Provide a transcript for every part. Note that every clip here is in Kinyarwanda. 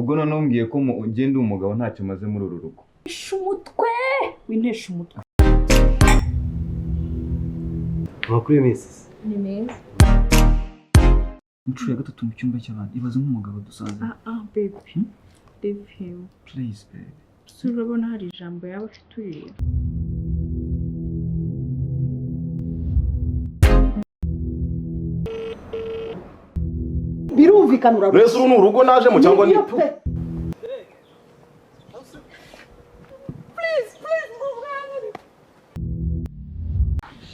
Ubwo noneho umbwiye ko ngenda umugabo ntacyo maze muri uru rugo. Umutwe wintesha umutwe. Amakuru y'iminsi? Ni meza. Inshuro ya gatatu mu cyumba cy'abantu, ibaze nk'umugabo dusanze. Ah ah, baby, leave him. Please, baby. Si urabona hari ijambo yaba afite uriya? Birumvikana, urarushye. Mbese uru ni urugo najemo cyangwa ni Nibyo pe.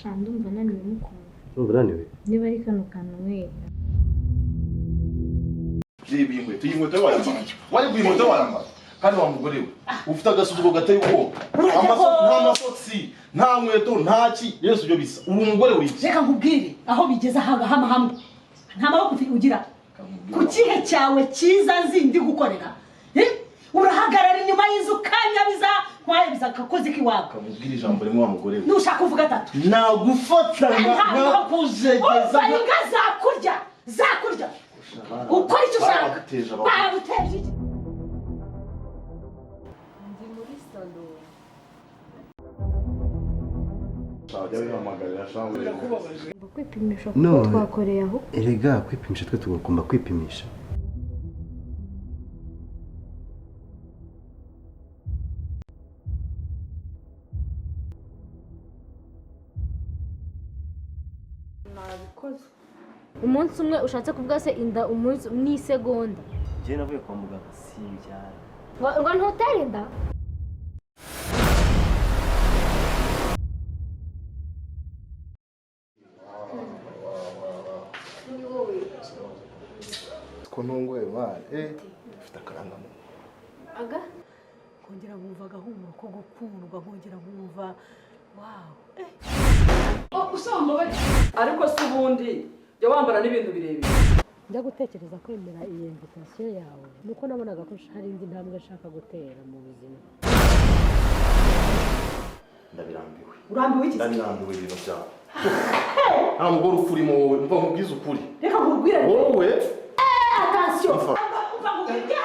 Sha, ndumva naniwe mukunda. Urumva unaniwe? Niba ari kano kantu we. Reba iyi nkweto, iyi nkweto wayambara, wari iyi nkweto wayambara kandi wa mugore we ufite agasuzuguro gateye ubwoba. Nta masogisi, nta nkweto, nta ki. Yesu, ibyo bisa uri umugore uri iki? Reka nkubwire aho bigeze aha hama hamwe nta maboko ugira ku kihe cyawe cyiza nzindi gukorera. Eh? Urahagarara inyuma y'inzu ukanyabiza nkwayabiza akakozi k'iwabo. Kamubwire ijambo rimwe, wa mugore we. Nushaka kuvuga atatu. Nagufata nkakujegeza. Umva, imbwa zakurya, zakurya, ukora icyo ushaka. Baraguteje abagore. Baraguteje iki? Ndi muri salo. Wajya wihamagarira shangwe. Ngomba kwipimisha No. kuko twakoreye aho. Erega kwipimisha, twe tugomba kwipimisha. Nabikoze. Umunsi umwe ushatse kuvuga se inda umunsi n'isegonda? Njyewe navuye kwa muganga simbyara. Ngo ntutere inda. Ko ntunguye mwana, ufite akarangamuntu. Aga. Nkongera nkumva agahumuro ko gukundwa, nkongera nkumva wow. Usamba, ariko se ubundi jya wambara n'ibintu birebire. Njya gutekereza kwemera iyi invitation yawe nuko nabonaga ko hari indi ntambwe nshaka gutera mu buzima. Ndabirambiwe. Urambiwe iki? Ndabirambiwe ibintu byawe, nta mugore ukurimo wowe. Mva nkubwize ukuri. Reka nkubwire. Wowe Attention. Umva. Umva nkubwire.